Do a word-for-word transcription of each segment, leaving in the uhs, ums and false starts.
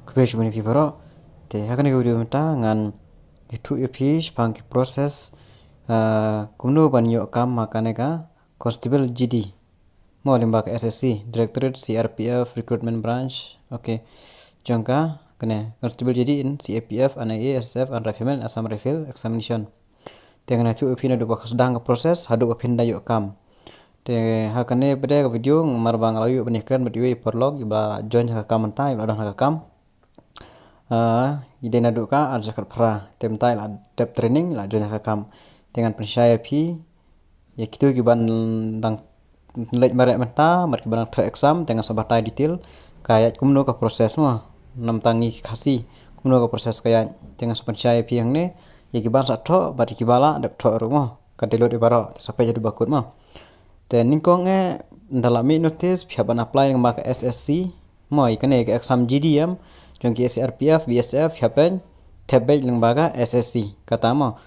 Khublei shibun ïa phi baroh. Te ha kane ka video mynta ngan ïathuh ïa phi shaphang ki process, ah, kumno ban ïoh kam ha kane ka Constable G D. Mo lyngba ka S S C, Directorate C R P F Recruitment Branch. Okay. Jong ka kane Constable G D in C A P F, N I A, S S F and Rifleman, Assam Rifle Examination. Te ngan ïathuh ïa phi naduh ba ka sdang ka process haduh ba phin da ïoh kam. Te ha kane pat de ka video namar ba nga la ïoh ban ïakren bad iwei i paralok iba la join ha ka kam mynta, iba la don ha ka kam. Ah, i dei naduh ka ar hajar khatphra. Te mynta i la dep training, i la join ha ka kam. Te ngan pynshai ïa phi ïa kito kiban dang leit mareh mynta bad kiban dang thoh exam, te ngan sa batai detail ka ïaid kumno ka process mo. Namta ngi ki Khasi kumno ka process ka ïaid. Te ngan sa pynshai ïa phi hangne ïa kiban sa thoh bad ïa kiba la dep thoh ruh mo. Ka dei lut ïa baroh, te sa peit haduh ba kut mo. Te nyngkong eh, ynda la mih notice phi hap ban apply lyngba ka S S C mo, ïa kane ka exam G D em, jong ki C R P F, B S F, phi hap ban thep beit lyngba ka S S C. Kata mo,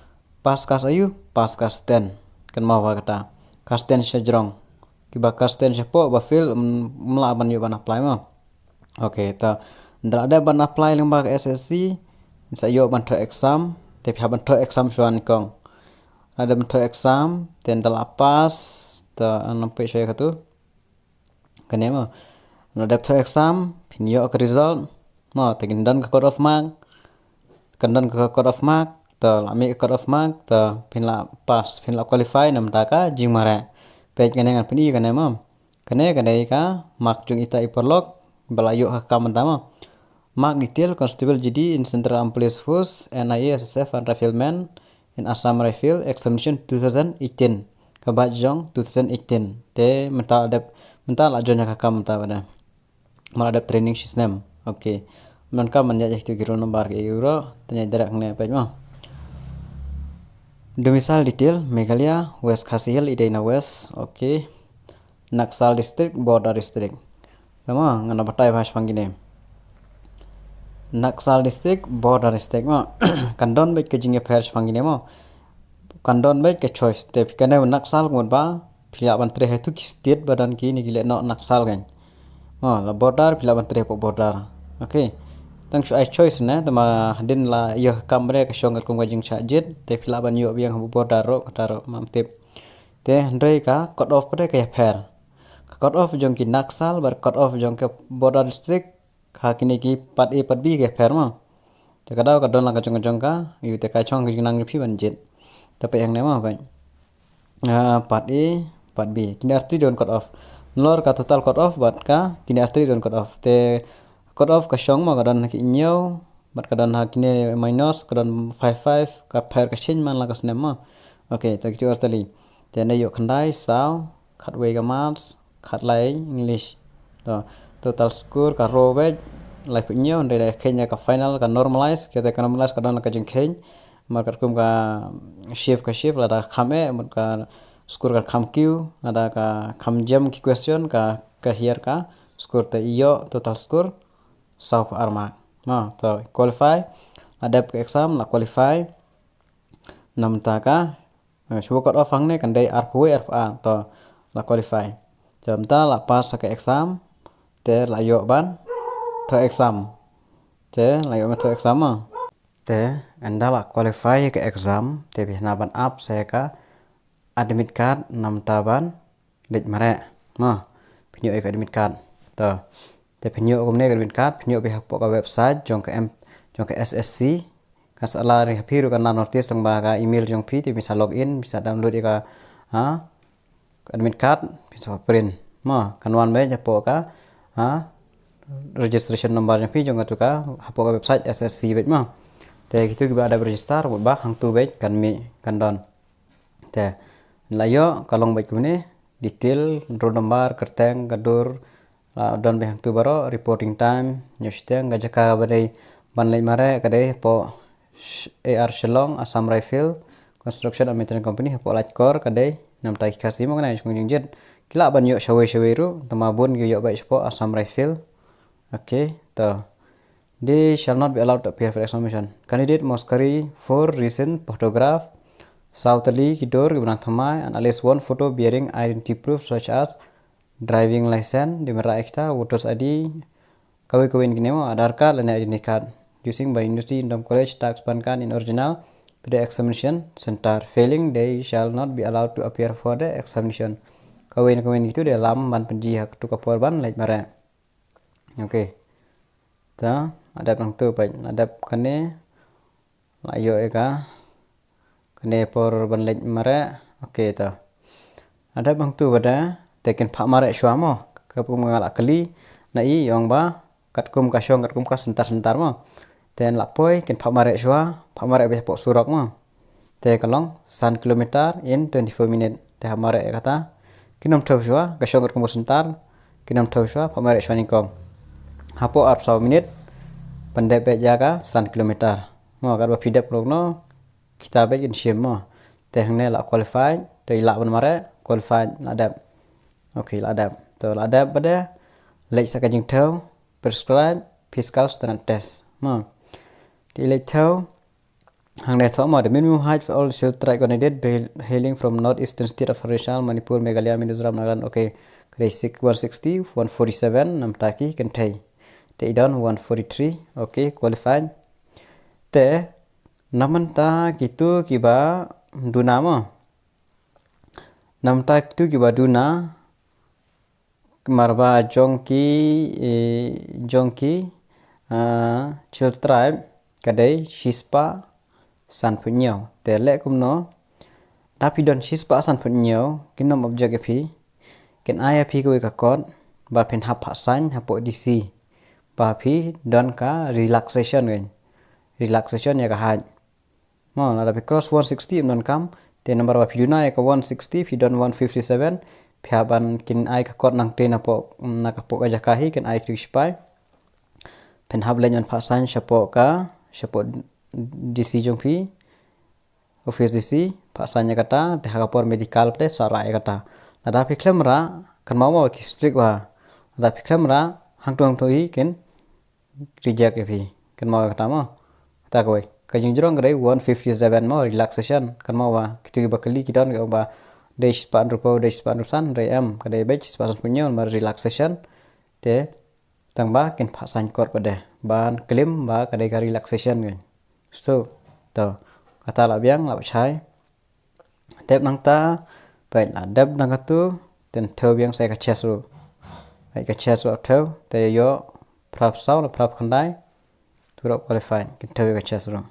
pass ka sa ïoh, pass ka sten. Kynmaw ba kata ka sten sha jrong. Kiba ka sten shapoh ba fail, ym, ym lah ban ïoh ban apply mo. Okay, ta ynda la dep ban apply lyngba ka S S C, sa ïoh ban thoh exam, te phi hap ban thoh exam shuwa nyngkong. La dep ban thoh exam, te ynda la pass, ta ngan peit shuwa ïa katu. Kane mo. La dep thoh exam, phin ïoh ka result. Mo, te kin don ka cut off mark. Kan don ka cut off mark, ta la mih ka cut off mark, ta phin la pass, phin la qualify namta ka jingmareh. Peit kane ngan pyni kane mo. Kane ka dei ka mark jong ita i paralok ba la ïoh ha ka kam mynta mo. Mark detail Constable G D in Central Armed Police Force, N I A, S S F and Rifleman in Assam Rifle examination two thousand eighteen. Ka batch jong two thousand eighteen. Te mynta la dep, mynta la join ha ka kam mynta pat de. Ma la dep training shi snem. Okay. Mynta ka man ïa kito ki roll number ki euro. Tanya direct ne peit mo. Domicile detail Meghalaya, West Khasi Hills, i dei na West. Okay. Naxal district, border district. Tama ngan batai ba shaphang kine. Naxal district, border district mo. Kan don beit ka jingïapher shaphang kine mo. Kan don beit ka choice, te phi kane Naxal kumta ba phi lah ban trei ha tu ki state ba don kine ki lehnoh Naxal kan. Mo, la border phi lah ban trei hapoh border. Okay. Tang shu ai choice ne, tama hadien la ïoh kam re ka shong katkum ka jingshah jied, te phi lah ban ïoh biang hapoh border ruh, kata ruh ngam tip. Te hynrei ka cut off pat de ka ïapher. Ka cut off jong ki Naxal bad cut off jong ka border district, ha kine ki part A part B ka ïapher mo. Te ka daw ka don la ka jong ka jong ka, ïa te ka shong ka jingnang jong phi ban jied. Te peit hangne mo peit. Ah, part A, part B. Kine artylli don cut off. Nalor ka total cut off bad ka kine artylli don cut off. Te cut off ka shong mo, ka don ha ki hynñiew bad ka don ha kine minus, ka don five five, ka pher ka shin man la ka snem mo. Okay, te kito artylli. Te ne ïoh khyndai, saw, khatwei ka Maths, khatlai English. To, total score ka roi beit laiphew hynñiew, hynrei da kheiñ ïa ka final ka normalize, kata ka normalize ka don la ka jingkheiñ. Namar katkum ka shift ka shift, lada kham eh mut ka score ka kham kiew, lada ka kham jem ki question, ka, ka hiar ka score, te ïoh total score sawphew ar mark. Na, to qualify, la dep ka exam, la qualify. Namta ka, eh, shu cut off hangne kan dei arphew wei, arphew ar, to la qualify. Te mynta la pass ka exam, te la ïoh ban thoh exam. Te la ïoh ban thoh exam mo. Te ynda la qualify ka exam, te phi hap ban ap sa ka admit card namta ban leit mareh. Mo, phin ïoh ïa ka admit card. To, te phin ïoh kumne ka admit card, phin ïoh beit hapoh ka website jong ka em, jong ka S S C. Kan sa la ri ha phi ruh ka nar notice tang ba ka email jong phi, te phin sa log in, phin sa download ïa ka, ha, ka admit card, phin sa print. Mo, kan wan beit hapoh ka, ha, registration number jong phi jong katu ka, hapoh ka website S S C beit mo. Te kito kiba dep register, mut ba hangtu beit kan mih, kan don. Te la ïoh ka long beit kumne, detail, roll number, kyrteng, ka dur, la don beit hangtu baroh, reporting time, hynñiew shiteng, ka jaka ba dei ban leit mareh ka dei hapoh Sh-, A R Shillong, Assam Rifle Construction and Maintenance Company, hapoh Laitkor ka dei, namta ki Khasi mo kane, shong jingjied. Ki lah ban ïoh shawei shawei ruh, tangba bun ki ïoh beit shapoh Assam Rifle. Okay, to. They shall not be allowed to appear for examination. Candidate must carry four recent photograph, saw tylli ki dur kiba nang thymmai, and at least one photo bearing identity proof such as driving license, dei ban rah ïa kita, voter's I D, Kawei kawei na kine mo, Aadhaar card lane identity card. Using by university, dom college, tax PAN card in original to the examination center. Failing, they shall not be allowed to appear for the examination. Kawei na kawei na kitu de lam ban pynji ha katu ka por ban leit mareh. Okay. Ta, la dep nangtu peit, la dep kane, la ïoh ïa ka, kane por ban leit mareh. Okay ta. La dep nangtu bad te kin phah mareh shuwa mo. Ka kum nga la kylli na i ong ba katkum ka shong, katkum ka center center mo. Te la poi kin phah mareh shuwa, phah mareh beit hapoh surok mo. Te ka long san kilometer in twenty-four minute. Te hap mareh ïa kata. Kin ym thew shuwa, ka shong katkum ka center. Kin ym thew shuwa, phah mareh shuwa nyngkong. Hapoh arphew saw minute, pyndep beit ïa ka san kilometer. Mo, katba phi dep ruh no, kita beit kin shim mo. Te hangne la qualified, te i lah ban mareh, qualified, la dep. Okay, la dep. To la dep bad leit sa ka jingthew, prescribe physical standard test. Mo. Te i leit thew, hangne thoh mo, the minimum height for all scheduled tribe candidate be-, hailing from northeastern state of Arunachal, Manipur, Meghalaya, Mizoram, Nagaland. Okay, ka dei six, one sixty, one forty-seven namta ki kynthei. Te i don one forty-three. Okay, qualified. Te namta kitu kiba duna mo. Namta kitu kiba duna, marba jong ki, eh, jong ki, ah, scheduled tribe ka dei shispah sanphew hynñiew. Te leh kumno, da phi don shispah sanphew hynñiew, kin ym object ïa phi, kin ai ïa phi kawei ka kot ba phin hap phah sign hapoh D C ba phi don ka relaxation, kan, relaxation ïa ka height. Mo, lada phi cross one sixty ym donkam, te namar ba phi duna ïa ka one sixty, phi don one fifty-seven, phi hap ban, kin ai ka kot nangta napoh, na ka poh ka jaka hi, kin ai ki shipai. Phin hap leit ban phah sign shapoh ka, shapoh D C jong phi, office D C, phah sign ïa kata, te ha ka por medical pat sa rah ïa kata. Lada phi khlem rah, kynmaw mo ki strict bha. Lada phi khlem rah, hangto hangto hi kin reject ïa phi. Kynmaw ïa kata mo. Kata kawei. Ka jingjrong ka dei one fifty-seven mo, relaxation. Kynmaw ba kitu kiba kylli ki don kiba dei shispah hynriewphew, dei shispah hynriewsan, hynrei em, ka dei beit shispah sanphew hynñiew namar relaxation. Te tang ba kin phah sign kot pat de ban claim ba ka dei ka relaxation, kan. So, to, kata la biang, la shai. Dep nangta, peit, la dep nang katu, te thew biang sa ïa ka chest ruh. Peit, ka chest ruh thew, te ïoh phraphew saw, phraphew khyndai, tu ruh qualified, kin thew ïa ka chest ruh.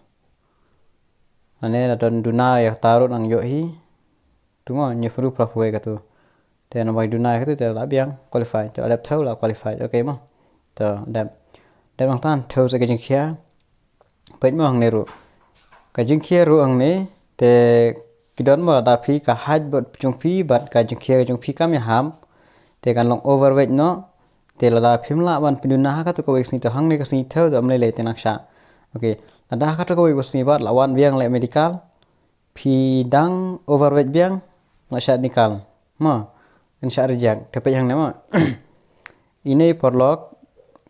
Lane la don duna ïa kata ruh nang ïoh hi. Tu mo, hynñiewphew hynriew, phraphew wei katu. Te namar ba i duna ïa katu, te la biang, qualified, te la dep thew, la qualified. Okay mo. To, dep. Dep nangta, thew sa ka jingkhia. Peit mo hangne ruh. Ka jingkhia ruh hangne, te ki don mo, lada phi ka height bad jong phi bad ka jingkhia jong phi kam ïahap, te kan long overweight noh. Te lada phim lah ban pynduna ha katu kawei ka sngi, te hangne ka sngi thew, te ym lei lei, te nang shah. Okay. Lada ha katu kawei ka sngi pat la wan biang leh medical, phi dang overweight biang, la shah nikal. Mo, kan shah reject, te peit hangne mo. Ine paralok,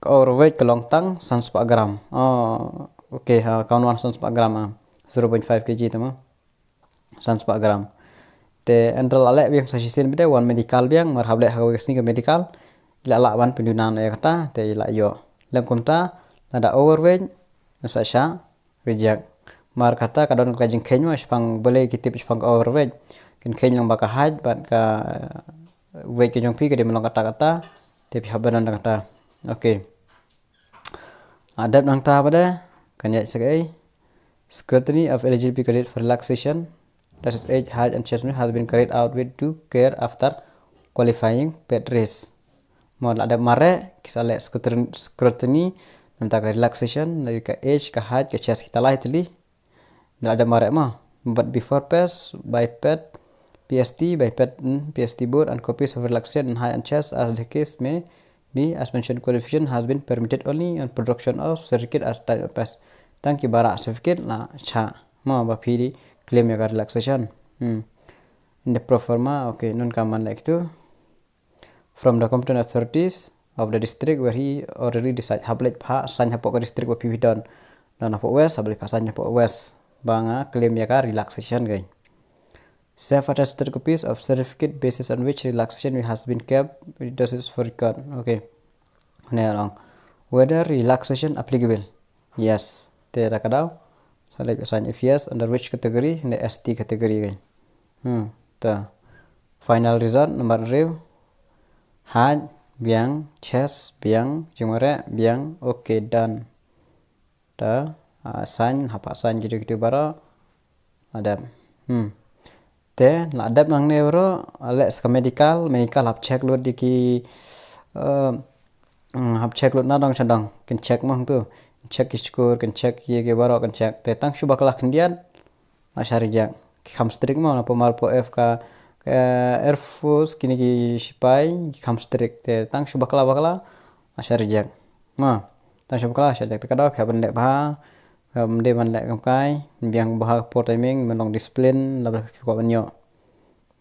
ka overweight ka long tang san spah gram. Oh, okay, ha, ka wan san spah gram, ah. Zero point five K G te mo. San spah gram. Te hynrei la leh biang sa shisien pat de, wan medical biang, mar hap leh ha kawei ka sngi ka medical. I la lah ban pynduna noh ïa kata, te i la ïoh. Lem kumta, lada overweight, sa shah reject. Mar kata ka don ka jingkheiñ mo, shaphang balei ki tip shaphang ka overweight. Kin kheiñ lang ba ka height bad ka weight ka jong phi ka dei ban long kata kata, te phi hap ban don kata. Okay. Ah, dep nangta pat de, kan ïaid sa kaei. Scrutiny of eligibility candidate for relaxation. That is, age, height and chest has been carried out with due care after qualifying pet race. Mo, la dep mareh, ki sa leh scrutin-, scrutiny, nangta ka relaxation, na ka age, ka height, ka chest, kita lai tylli. La dep mareh mo. But before pass, by pet, P S T, by pet, mm, P S T board, and copies of relaxation and height and chest, as the case may be, as mentioned, qualification has been permitted only on production of certificate as time of pass. Tang kiba rah certificate la shah. Mo, ba phi dei claim ïa ka relaxation. Hmm. In the pro forma, okay, nangta man leh kitu. From the competent authorities of the district where he or she reside. Hap leit phah sign hapoh ka district ba phi phi don. Don hapoh West, hap leit phah sign hapoh West. Ba nga claim ïa ka relaxation, kan. Self attested copies of certificate basis on which relaxation has been kept, it does is for record. Okay. Ne long. Whether relaxation applicable. Yes. Te da ka daw. Select assign if yes, under which category? In the S T category kan. Hmm. Te final result number review. Haj, biang, chest, biang, jingmareh, biang, okay, done. Te assign, hap assign gitu-gitu baroh. Adep. Hmm. Te la dep nangne baroh, leh sa ka medical, medical hap check lut ïa ki, eh, mm, hap check lut na dong sha dong. Kin check mo tu. Check ki score, kin check ïa ki baroh, kin check. Te tang shu bakla khyndiat, la shah reject. Ki kham strict mo, na pynmar po F ka, ka Air Force, kine ki sipai, ki kham strict. Te tang shu bakla bakla, la shah reject. Mo, tang shu bakla, shah reject. Te ka daw, phi hap ban leh bha, phi hap ban dei ban leh kam kai, biang bha por timing, ban long discipline, lada phi kwah ban ïoh.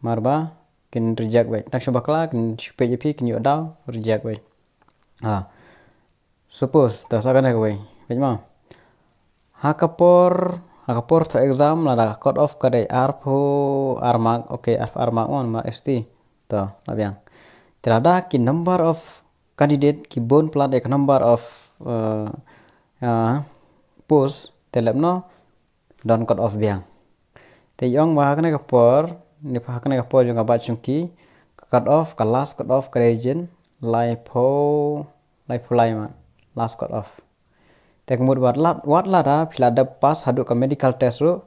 Mar ba kin reject beit. Tang shu bakla, kin shu peit ïa phi, kin ïoh daw, reject beit. Ha. Suppose, ta sa kane kawei. Peit mo. Ha ka por, ha ka por thoh exam, lada ka cut off ka dei arphew ar mark, okay, arphew ar mark mo, mark S T. To, la biang. Te lada ki number of candidate ki bun palat ïa ka number of, eh, eh, post, te lehnoh don cut off biang. Te ong ba ha kane ka por, ne ha kane ka por jong ka batch jong ki, ka cut off, ka last cut off ka dei jin laiphew, laiphew lai mark, last cut off. Te ka mut wat lada, wat lada phi la dep pass haduh ka medical test ruh,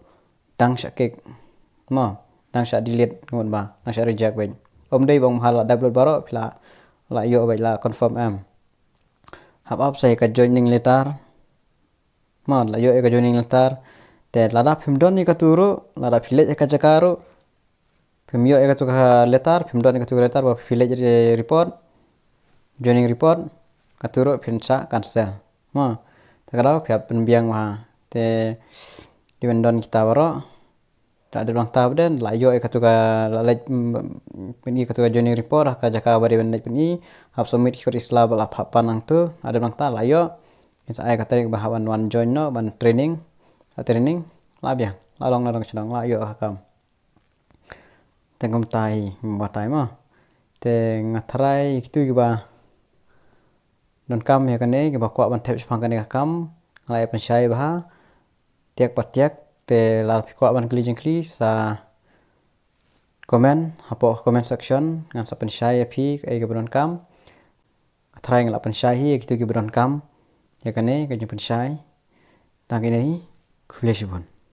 dang shah kick. Mo, dang shah delete, ka mut ba dang shah reject beit. Ym dei ba ong ha la dep lut baroh, phi la, la ïoh beit, la confirm em. Hap ap sa ïa ka joining letter. Mo, la ïoh ïa ka joining letter. Te lada phim don ïa katu ruh, lada phi leit ïa ka jaka ruh, phim ïoh ïa katu ka letter, phim don ïa katu ka letter, ba phi leit re-, report, joining report, katu ruh phin sa cancel. Mo, te ka daw phi hap pynbiang bha. Te, dei ban don kita baroh. La dep nangta bad la ïoh ïa katu ka, la leit, mm, pyni katu ka joining report ha ka jaka ba dei ban leit pyni, hap submit ki kot isla ba la phah pan nangtu, la dep nangta la ïoh. Kin sa ai ka tarik ba hap ban wan join noh, ban training, ha training, la biang, la long na dong shnong, la ïoh ka kam. Te kumta hi, batai mo. Te nga tharai kitu kiba donkam ïa kane, kiba kwah ban thep shaphang kane ka kam, nga la ïa pynshai bha, tiak pa tiak, te lada phi kwah ban kylli jingkylli sa comment, hapoh comment section, ngan sa pynshai ïa phi, kaei kaba donkam. Nga tharai nga la pynshai hi, ïa kitu kiba donkam ïa kane, ka jingpynshai. Tang kine hi, khublei shibun.